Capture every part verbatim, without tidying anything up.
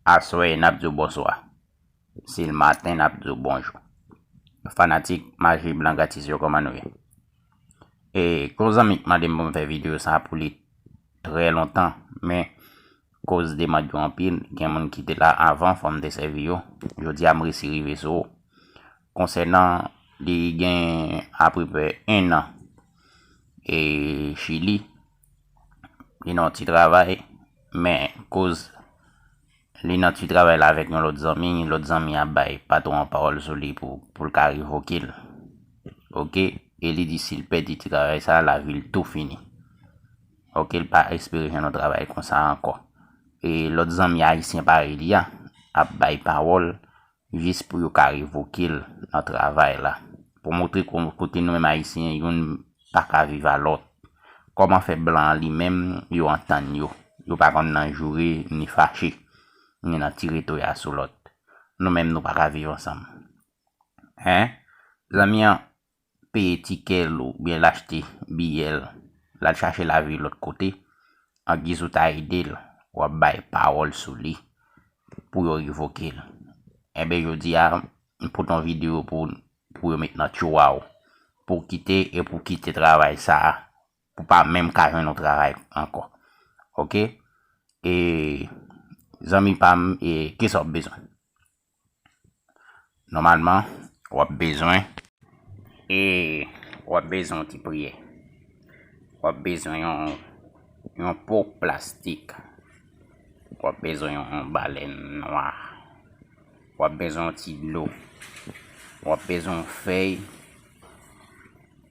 Aswè, n ap di w bonswa. Si l maten, n ap di w bonjou. Fanatik Maji Blan Gratis yo, kòman nou ye? E, gon zanmi k mande m pou m fè videyo sa pou li trè lontan, men koz demann yo anpil, gen moun ki te la avan, fò m te sèvi yo. Jodi a, m resi rive sou ou. Konsènan li gen apeprè en an, e Chili, li nan yon ti travay, men koz li nan ti travay la avèk yon lòt zanmi, lòt zanmi a bay patwon an pawòl sou li pou, pou l ka revoke l. Oke? E li di si l pèdi ti travay sa, lavi l tou fini. Oke, l pa espere jwenn yon travay konsa ankò. E lòt zanmi ayisyen parèy li a ap bay pawòl jis pou yo ka revoke l nan travay la. Pou montre ko-, kote nou menm ayisyen, youn pa ka viv a lòt. Kòman fè blan an li menm, yo antann yo. Yo pa konn nan joure, ni fache, ni nan tire toya sou lòt. Nou menm, nou pa ka viv ansanm. Hein? Zanmi an peye tikè l oubyen l achte biyè l, l al chache lavi lòt kote, angiz ou ta ede l, w ap bay pawòl sou li pou yo revoke l. Enben, jodi a, m pote yon videyo pou, pou yo met nan tchou a w, pou w kite e pou w kite travay sa a, pou w pa menm ka jwenn yon travay ankò. Oke? E, zanmi pa m, e, kisa w bezwen? Nòmalman, w ap bezwen, e, w ap bezwen yon ti priyè. W ap bezwen yon, yon po plastik. W ap bezwen yon, yon balèn nwa. W ap bezwen yon ti dlo. W ap bezwen yon fèy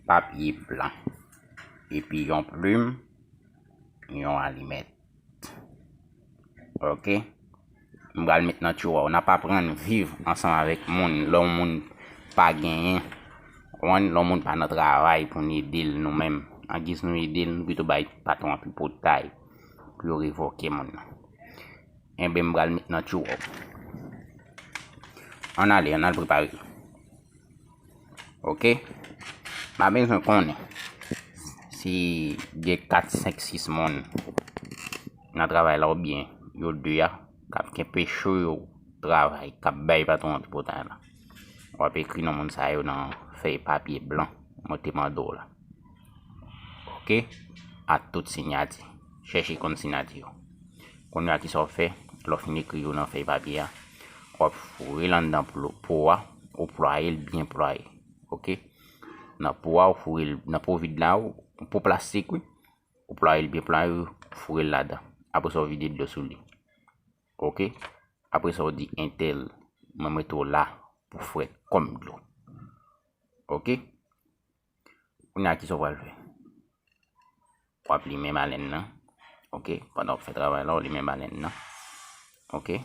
papye blan. Epi yon plim, yon alimèt. Oke? M pral met nan tchou a w. N ap aprann viv ansanm avèk moun. Lè yon moun pa genyen, konprann, lè yon moun pa nan travay pou n ede l nou menm. Angiz nou ede l, nou pito bay patwon an tripotay pou yo revoke moun nan. Enben, m pral met nan tchou a w. Ann ale, ann al prepare. Oke? M a bezwen konnen si gen kat, senk, sis moun nan travay la oubyen yo de a k ap kenpe cho yo travay, k ap bay patwon an tripotay la. W ap ekri non moun sa yo nan fèy papye blan mwen te mande w la. Oke? Ak tout siyati. Chèche konn siyati yo. Kounye a, kisa w ap fè? Lè w fin ekri yo nan fèy papye a, w ap foure l anndan plo-, po a, ou plwaye l byen plwaye. Oke? Nan po a, ou foure l, nan po vid la, ou, po plastik, wi. Ou plwaye l byen plwaye, ou foure l ladan. Apre sa, ou vide dlo sou li. Oke? Apre sa, ou di, "Entèl, mwen mete w la pou frèt kòm dlo." Oke? Kounye a, kisa w pral fè? W ap limen balèn nan. Oke? Pandan w ap fè travay la, w limen balèn nan. Oke?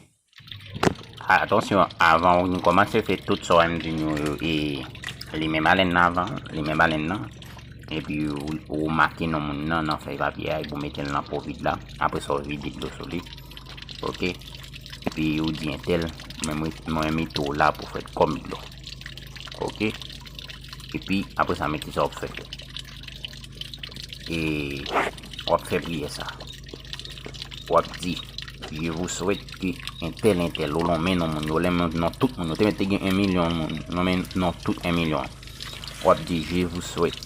Atansyon, avan w kòmanse fè tout sa w a m di nou yo, e limen balèn nan avan, limen balèn nan. Epi ou, ou make non moun nan nan fèy papye a, epi ou mete l nan po vid la. Apre sa, ou vide dlo sou li. Oke? Epi ou di, "Entèl, mwen, mwen, mwen mete w la pou frèt kòm dlo." Oke? Epi, apre sa, men kisa w ap fè. E w ap fè priyè sa. W ap di, "Je vous souhaite que entèl, entèl", ou lonmen non moun yo, lonmen non tout moun yo. Te mèt te gen en milyon moun, lonmen non tout en milyon. W ap di, "Je vous souhaite."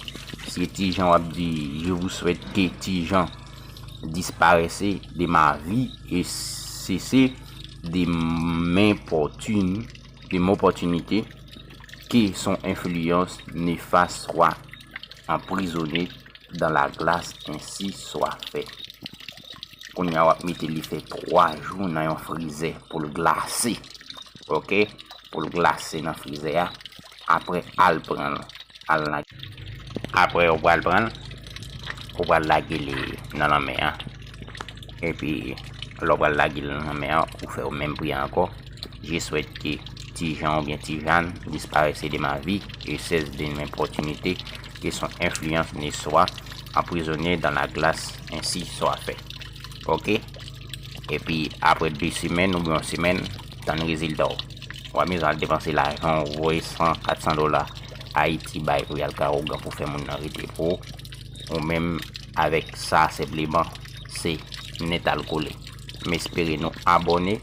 Si e Ti Jan, w ap di, "Je vous souhaite que Ti Jan disparaisse de ma vie et cesse de m'importun-, de m'opportunité, que son influence néfaste soit emprisonnée dans la glace, ainsi soit fait." Kounye a, w ap mete li fè twa jou nan yon frizè pou l glase. Oke? Pou l glase nan frizè a. Apre, al pran l. Al lage. Apre, ou pral pran l. Ou pral lage li nan lanmè a. Epi, lè w pral lage l nan lanmè a, ou fè w menm priyè ankò. Je souhaite que Ti Jan oubyen Ti Jàn disparaisse de ma vie et cesse de m'importunité, que son influence ne soit emprisonnée dans la glace, ainsi soit fait. Oke? Epi, apre de semèn oubyen yon semèn, tann rezilta w. W a bezwen al depanse lajan w, voye san, kat san dola Ayiti bay pou y al ka ougan pou fè moun nan rete pou ou. Ou menm, avèk sa senpleman, se nèt al kole. M espere nou abòne,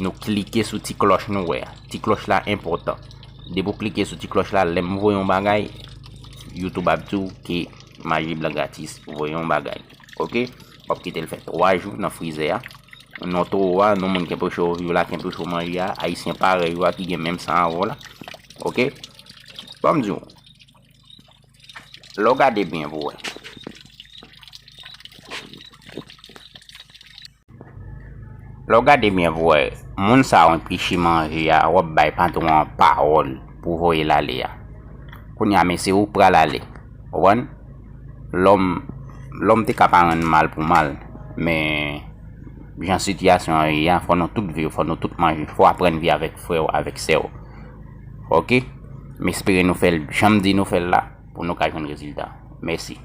Nou klike sou ti klòch nou wè a. Ti klòch la enpòtan. Depi w klike sou ti klòch la, lè m voye yon bagay, YouTube ap di w ke Maji Blan Gratis voye yon bagay. Oke? W ap kite l fè twa jou nan frizè a. Non, toro a, non, moun kenpe cho viv la, kenpe cho manje a, ayisyen parèy ou a ki gen menm san avè w la. Oke? Ban m di w. Lè w gade byen pou wè. Lè w gade byen pou wè, moun sa yo enpeche manje a, w ap bay patwon an pawòl pou voye l ale a. Kounye a, men se ou k pral ale. Ou konprann? Lòm, lòm te ka pa rann mal pou mal, men jan sitiyasyon an ye a, fò nou tout viv, fò nou tout manje, fò w aprann viv avèk frè w, avèk sè w. Oke? M espere nou fè l jan m di nou fè l la, pou nou ka jwenn rezilta. Mèsi.